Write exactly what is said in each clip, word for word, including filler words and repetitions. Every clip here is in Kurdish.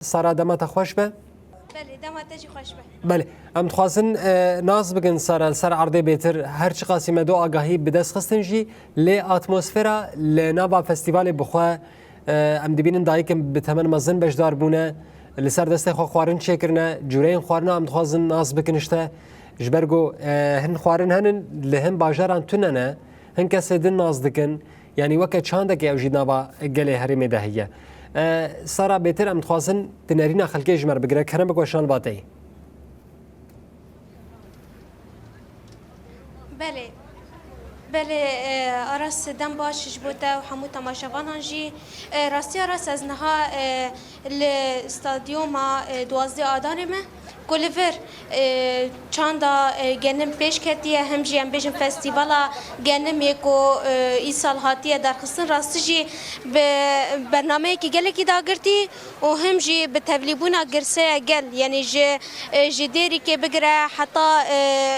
Sara, dema te xweş be. Belê, dema te jî xweş be. Belê, em dixwazin, e, nas bikin, Sara, li ser erdê bêtir her çiqasî me do agahî bi dest xistin jî, lê atmosfera li nava festîvalê bi xwe, e, em dibînin dayikin bi temen mezin beşdar bûne, li ser destê xwe xwarin çêkirine, cûreyên xwarina em dixwazin nas bikin ji te. Ji ber ku, e, hin xwarin henin, li hin bajaran tune ne, hin kesê din nas dikin. Yanî weke çandekê ew jî nava gelê herêmê de heye. E, Sara, bêtir em dixwazin tu nerîna xelkê ji me re bigire, kerem bik weşan ba te yî. Belê. Belê, e, Aras, dem baş ji bo te û hemû temaşevanan jî. E, rastî Aras, ez niha, e, li stadyuma, e, duwazdeh Adarê me, ku li vir, e, çanda, e, genim pêş ketiye, him jî em bêjin festîvala genimê ku, e, îsal hatiye derxistin, rastî jî bi bernameyekî gelekî dagirtî û him jî bi tevlîbûna girseya gel, yanî ji, e, ji Dêrikê bigire heta, e,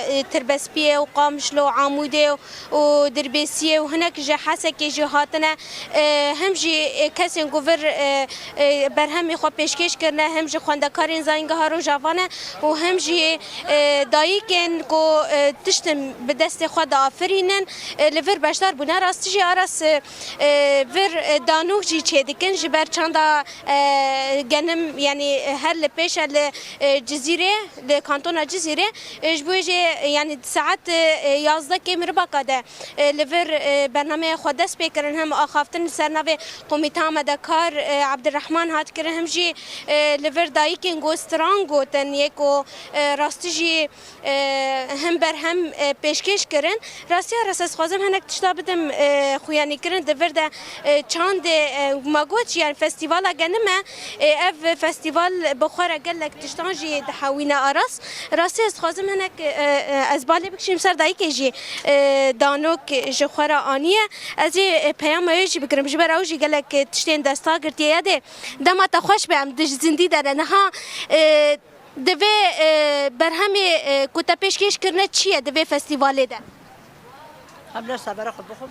e, Tirbespiyê û Qamişlo, Amûdê û û Dirbêsiyê û hinek ji Hesekê jî hatine. E, him jî, e, kesên ku vir, e, e, berhemê xwe pêşkêş kirine, him ji xwendekarên Zayîngeha Rojava ne û him jî, e, dayikên ku, e, tiştin bi destê xwe diafirînin, e, li vir beşdar bûne. Rastî jî Aras, e, e, vir, e, danûk jî çêdikin ji ber çanda, e, genim, yanî, e, her li pêş e li, e, Cizîrê, li kantona Cizîrê. E, ji bo jê, e, yanî saet, e, yazdeh kêm ribaka de, e, li vir, e, bernameya xwe dest pê kirin, hem axaftin li ser navê Komîta Amadekar, e, Ebdirehman hat kirin, hem jî, e, li vir dayikên ku stran gotin, yê ku, e, rastî jî, e, hem berhem, e, pêşkêş kirin. Rastiya rast ez dixwazim hinek tişta bidim, e, xuyanîkirin di vir de, e, çandê, e, ma got jî, yani festîvala genim e, e, ev festîval bi xwe re gelek tiştan jî dihewîne Aras. Rastî ez dixwazim hinek, e, e, ez balê bikişînim ser dayikê jî, e, danok ji xwe re aniye. Ez ê, e, peyama wê jî bigirim, ji ber ew jî gelek, e, tiştên desta girtiye. Ya dê dema te xweş be, em di ji zindî de ne. Niha, e, divê, e, berhemê, e, ku te pêşkêş kirine çi ye di vê festîvalê de? Em li severa xwe bixwin.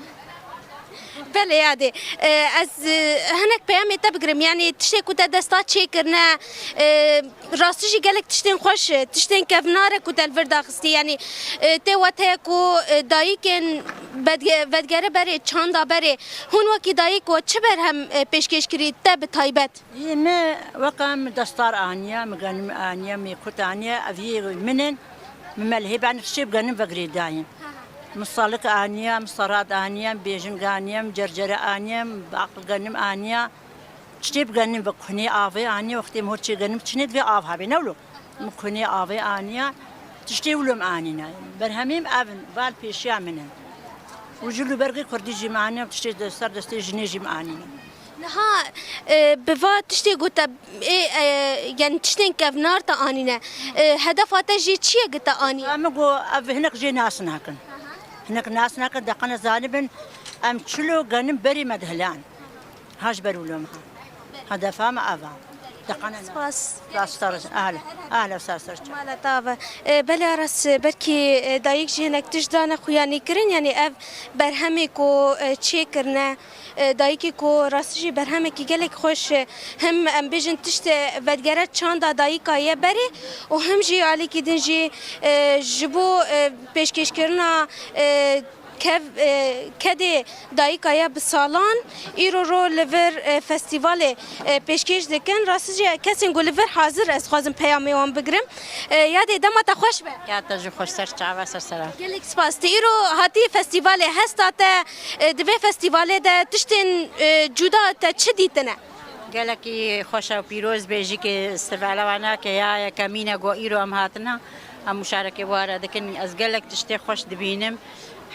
Belê, yadê. E, ez, e, hinek peyamê te bigirim. Yanî tiştê ku te desta çêkirine, e, rastî jî gelek tiştên xweş, e, tiştên kevnar e ku te li vir daxistî. Yanî, e, tê we te ye ku, e, dayikên bedge-, vedgere berê, çanda berê. Hûn wekî dayik we çi berhem, e, pêşkêş kirî te bi taybet? Yê me weke min destar aniye, min genim aniye, min kut aniye, ev yê min in. Min me li hê benî tiştê bi genim ve girêdayî. Min salik aniye, min serad aniye, min bêjing aniye, min cercere aniye, min baqil genim aniye. Tiştê bi genim ve kunê avê aniye, wextê min hor çê genim çinê divê av hebê, ne wilo? Min kunê avê aniye, tiştê wilo min anîne. Berhemê min ev in, val pêşiya min in. Û jil û bergê kurdî jî min aniye, tiştê de-, ser destê jinê jî min anîne. Niha, e, bi va tiştê ku te, ê, e, yani tiştên kevnar te anîne. E, hedefa te jî çi ye ku te anî? Em got ev hinek jê nas nakin. Hinek nas nakin, deqene zanibin, em çilo genim berî me dihilan. Ha ji ber wilo me ha. Hedefa me ev a. Deqene nas. Spas. Spas, star, ahle, ahle, sar, sar. Mala te ava. E, belê Aras, belkî, e, dayik jî hinek tişt dane xuyanî kirin, yani ev berhemê ku, e, çêkirine, e, dayikê ku rastî jî berhemekî gelek xweş, e, him em bêjin tiştê vedgere çanda dayika ye berê û him jî alîkî din jî, e, ji bo, e, pêşkêşkirina, e, kev-, e, kedê dayika ye bi salan îro ro li vir, e, festîvalê, e, pêşkêş dikin. Rastî jî kesên ku li vir hazir ez dixwazim peyamê wan bigirim. E, yadê dema te xweş be. Ya te jî xweş, ser çava, ser sera. Gelek spas. Tu îro hatî festîvalê, hesta te, e, di vê festîvalê de tiştên, e, cuda te çi dîtine? Gelekî xweş e û pîroz bê jî ke sivela wana ke ya yekemîn e ku îro em hatine, em muşarekê ware dikin. Ez gelek tiştê xweş dibînim.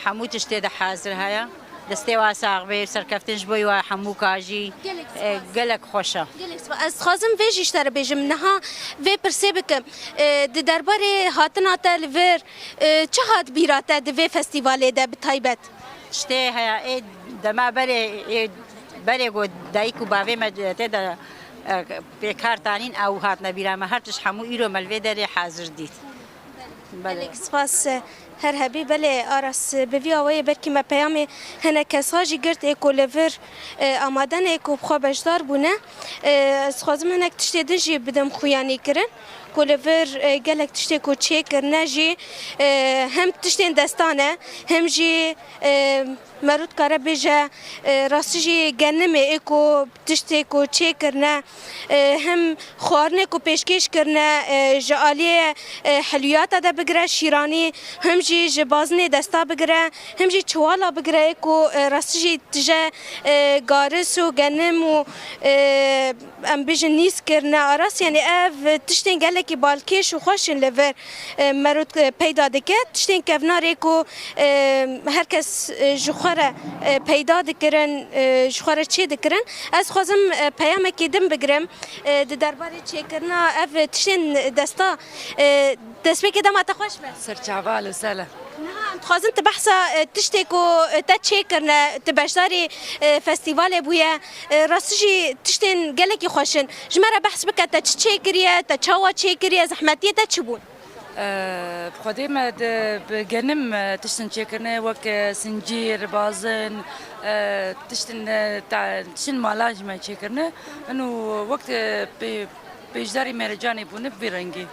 Hemû tiştê de hazir heye. Destê wa sax bê, serkeftin ji bo wa hemû ka jî, gelek e, spas. Gelek xweş e. Gelek spas. Ez dixwazim vê jî ji te re bêjim. Niha vê pirsê bikim. E, di derbarê hatina te li vir, e, çi hat bîra te di vê festîvalê de bi taybet? Tiştê heye, ê dema berê, ê berê ku dayik û bavê me tê de, e, pêkar tanîn, ew hatine bîra me. Her tişt hemû îro me li vê derê hazir dît. Belê. Gelek spas. Her hebî, belê Aras, bi vî awayê belkî me peyamê hinek kesa jî girt ê ku li vir, e, amade ne, ê ku bi xwe beşdar bûne. E, ez dixwazim hinek tiştê din jî bidim xuyanî kirin. Ku li vir, e, gelek tiştê ku çêkirine jî, e, hem tiştên desta ne, hem jî, e, merû dikare bêje, e, rastî jî genimê ê ku tiştê ku çêkirine, e, hem xwarinê ku pêşkêş kirine, e, ji aliyê, e, helwiyata de bigire şîranî, hem jî ji bazinê desta bigire, hem jî çiwala bigire ê ku, e, rastî jî tije, e, garis û genim û, e, em bêjin nîsk kirine Aras, yanî ev tiştên gelekî balkêş û xweş in li vir, e, merût, e, peyda dike. Tiştên kevnar ê ku, e, her kes, e, ji xwe re, e, peyda dikirin, e, ji xwe re çê dikirin. Ez dixwazim, e, peyamekî din bigirim, e, di derbarê çêkirina ev tiştên desta, e, destpêkê dema te xweş be. Serçava li sele. Niha em dixwazin tu behsa, e, tiştê ku, e, te çêkirine, tu beşdarî, e, festîvalê bûye. E, rastî jî tiştên gelekî xweş in. Ji me re behs bike, te çi çêkiriye, te çawa çêkiriye, zehmetiyê te çi bûn? E, bi xwedê me di, bi genim, e, tiştin çêkirine, wek, e, sincîr, bazin, e, tiştin, e, ta-, tiştin mala ji me çêkirine. Ino wek, e, pê-, pêşdarî mêrecanê bûne bi vî rengî.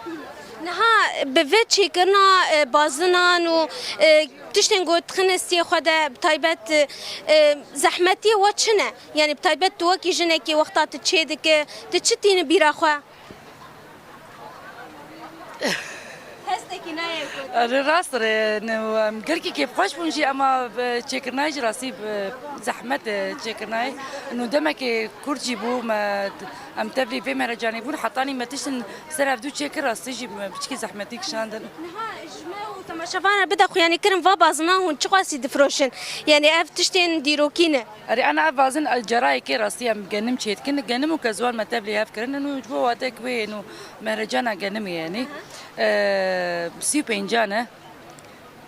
Niha bi vê çêkirina, e, bazinan û, e, tiştên ku dixine stiyê xwe de, bi taybet, e, zehmetiyê we çi ne? Yanî bi taybet tu wekî jinekî wexta tu çê dike, tu çi tîne bîra xwe? Hestekî nayê ku. Erê, rast re, ne, em gelkî kêfxweş bûn jî, ema bi çêkirina jî rastî bi zehmet, e, çêkirina ye. Û demekê kurt jî bû, me, em tevlî vê merecanê bûn, hetanî me tiştin ser hevdû çêkir, rastî jî me piçkî zehmetî kişandin. Niha ji me û temaşevan re bide xuyanîkirin, va bazina hûn çiqasî difiroşin? Yanî ev tiştên dîrokî ne? Erê, ana ev bazin, e, cerayekê rastî em genim çêdikin. Genim û kezwan me tevlî hev kirin. Û ji bo watek wê û merecana genimê, yanî, e, sî û pêncan e.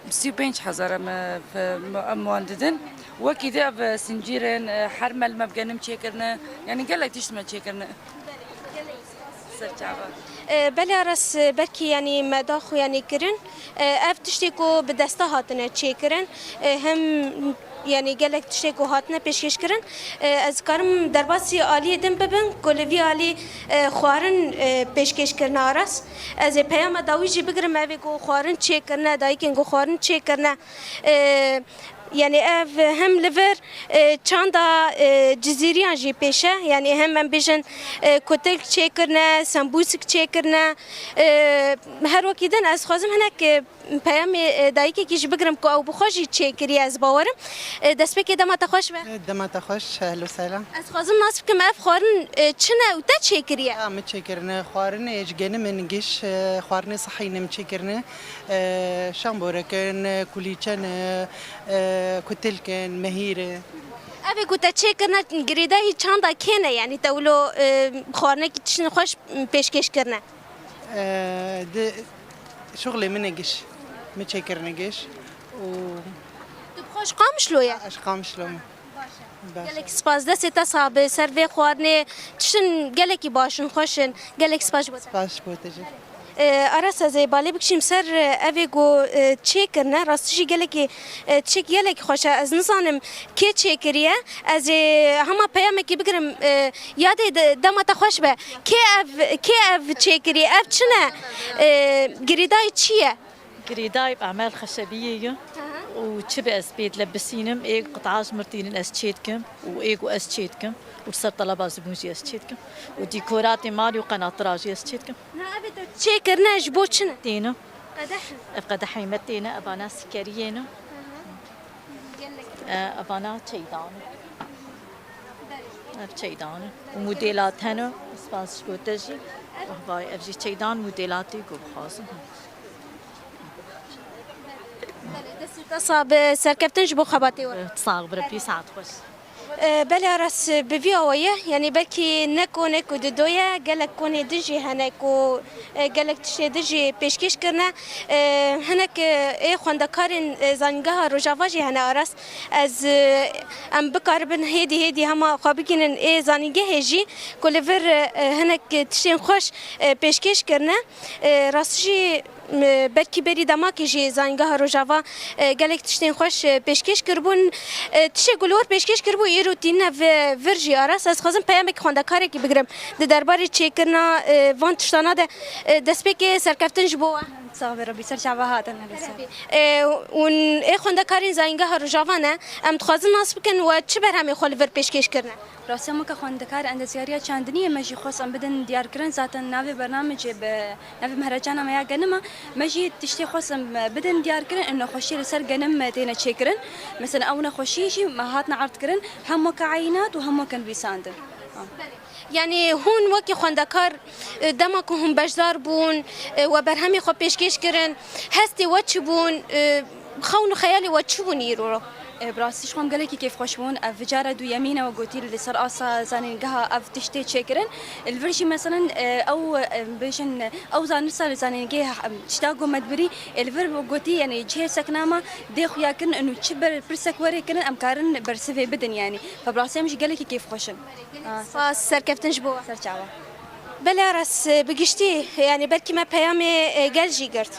Sî û pênc hezar em, e, em wan didin. Wekî di ev, e, sincîr in, e, her mel me bi genim çêkirine. Yanî gelek tişt me çêkirine. Ser çava. E, belê Aras, e, belkî, yanî, me da xuyanî kirin. E, ev tiştê ku bi desta hatine çêkirin, e, hem, yanî, gelek tiştê ku hatine pêşkêş kirin. E, ez dikarim derbasî aliyê din bibim ku li vî alî, e, xwarin, e, pêşkêş kirine Aras. Ez ê peyama dawî jî bigirim, ev ê ku xwarin çêkirine, dayikên ku xwarin çêkirine. E, Yanî ev hem li vir, e, çanda, e, cizîriyan jî pêş e. Yanî hem em bêjin, e, kutilk çêkirine, sembûsik çêkirine. E, her wekî din ez dixwazim hinek, e, peyamê, e, dayikekî jî bigirim ku ew bi xwe jî çêkiriye, ez bawerim. E, destpêkê dema te xweş be. Dema te xweş, ehlo selam. Ez dixwazim nas bikim ev xwarin, e, çi ne û te çêkiriye? Ya, min çêkirine xwarinê ji genim in giş, e, xwarinê sihî ne min çêkirine. E, şamborek in, kulîçe ne, e, kutilk in, mehîr e. Ev ê ku te çêkirine girêdayî çanda kê ne? Yanî te wilo, e, xwarinekî tiştin xweş pêşkêş kirine? E, di şuxlê min e giş. Min çêkirine giş. Û Tu bi xwe ji Qamişlo ye? Ji Qamişlo me. Baş e. Gelek spas. Destê te sax be, ser vê xwarinê. Tiştin gelekî baş in, xweş in. Gelek spas ji bo te. Spas ji bo te jî. E, Aras, ez ê balê bikişîm ser, e, evê ku, e, çêkirine. Rastî jî gelekî, e, tiştekî gelekî xweş e. Ez nizanim kê çêkiriye. Ez ê hema peyamekî bigirim. E, yadê de, dema te xweş be. Kê ev, kê ev çêkiriye? Ev çi ne? E, girêdayî çi ye? Girêdayî bi Emel Xeşebiyê ye. Aha. Û çi be ez pê dile bisînim, ê qit'a ji mir tînin ez çê dikim û ê ku ez çê dikim û li ser teleba zibûn jî ez çê dikim û dîkoratê malê û qenatira jî ez çê dikim. Na, ev ê te çê kirine ji bo çi ne? Têne. Qedeh. Ev qedehê me têne, evana sikeriyê ne. Aha. E, evana çeydan. Ev çeydan e. Û modêla te ne, spas ji bo te jî. Wahvay, ev jî çeydan modêla tê ku bixwazim. Belê, destê te sax be, serkeftin ji bo xebatê we. Sax bire, pî saet xweş. E, belê Aras, bi vî awayî, yanî belkî ne konek û dido ye, gelek konê din jî hene ku, e, gelek tiştê din jî pêşkêş kirine. E, hinek, e, ê xwendekarên, e, Zanîngeha Rojava jî hene Aras. Ez, e, em bikaribin hêdî hêdî hema xwe bigihînin ê zanîngehê jî ku li vir, e, hinek tiştên xweş, e, pêşkêş kirine. E, rastî jî Belkî berî demakê jî Zanîngeha Rojava, e, gelek tiştên xweş, e, pêşkêş kiribûn. E, tiştê ku li wir pêşkêş kiribû, îro tîne vi-, vir jî Aras. Ez dixwazim peyamekî xwendekarekî bigirim. Di derbarê çêkirina, e, van tiştana de, e, destpêkê serkeftin ji bo we. Sax be Rebî, ser çava hatin her ser. E, hûn ê xwendekarên Zanîngeha Rojava ne. Em dixwazin nas bikin we çi berhemê xwe li vir pêşkêş kirine? Rastî em weke xwendekar endeziyariya çandiniyê me jî xwest em bidin diyarkirin. Zaten navê bernamecê bi navê mehrejana me ya genim e. Me jî tiştê xwest em bidin diyarkirin, em nexweşiyê li ser genim têne çêkirin. Mesela ew nexweşiyê jî me hatine erdkirin, hem weke eyînat û hem weke nivîsandin. Yanî hûn wekî xwendekar, e, dema ku hûn beşdar bûn, e, we berhemê xwe pêşkêş kirin, hestê we çi bûn, e, xewn û xeyalê we çi bûn îro? E, bi rastî ji xwe em gelekî kêfxweş bûn. Ev cara duyemîn e, we gotî li ser asa zanîngeha ev tiştê çêkirin. Li vir jî meselen, e, ew, e, bêjin, ew zanirsa li zanîngehê, e, tişta ku me dibirî, e, li vir gotî, yanî cihê sekna me dê xuya kirin, û çi ber pirsek were kirin, em karin bersivê bidin yanî. Fe bi rastî em jî gelekî kêfxweş in. Spas, serkeftin ji bo we. Ser çava. Belê Aras, bi giştî, yanî belkî me peyamê, e, gel jî girt.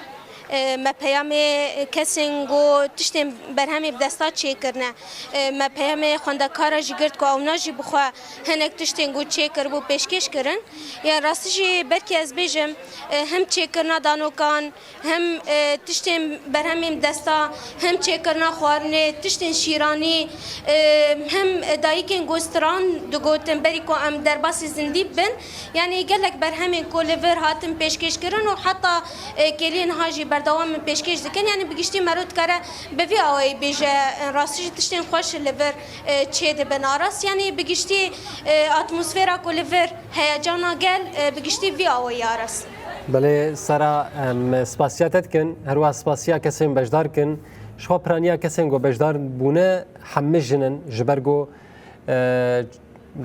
E, me peyamê, e, kesên ku tiştên berhemê bi desta çêkirine. E, me peyamê xwendekara jî girt ku ewna jî bi xwe hinek tiştên ku çêkiribû pêşkêş kirin. Yanî rastî jî belkî ez bêjim, e, hem çêkirina danokan, hem, e, tiştên berhemên desta, hem çêkirina xwarinê, tiştên şîranî, e, hem dayikên ku stran digotin, berî ku em derbasî zindî bibin. Yanî gelek berhemên ku li vir hatin pêşkêş kirin û heta, e, kêliyê niha jî berdewam in pêşkêş dikin. Yanî bi giştî mero dikare bi vî awayî bêje, e, rastî jî tiştên xweş li vir, e, çêdibin Aras. Yanî bi giştî, e, atmosfera ku li vir heyecana gel, e, bi giştî vî awayî Aras. Belê Sara, em spasiya te dikin, her wiha spasiya kesên beşdar kin. Ji xwe piraniya kesên ku beşdar bûne hemî jin in, ji ber ku, e,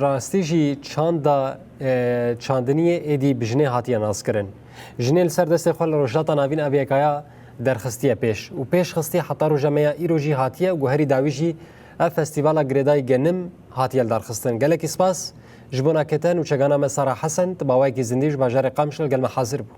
rastî jî çanda, e, çandiniyê êdî bi jinê hatiye naskirin. Jinê li ser destê xwe li Rojhilata Navîn ev yekaya derxistiye pêş û pêş xistî heta roja me ya îro jî hatiye û ku herî dawî jî ev festîvala girêdayî genim hatiye lidarxistin. Gelekî spas ji bona keten û çekana me Sara Hesen, tibawayekî zindî ji bajarê Qamişlo li gel me hazir bû.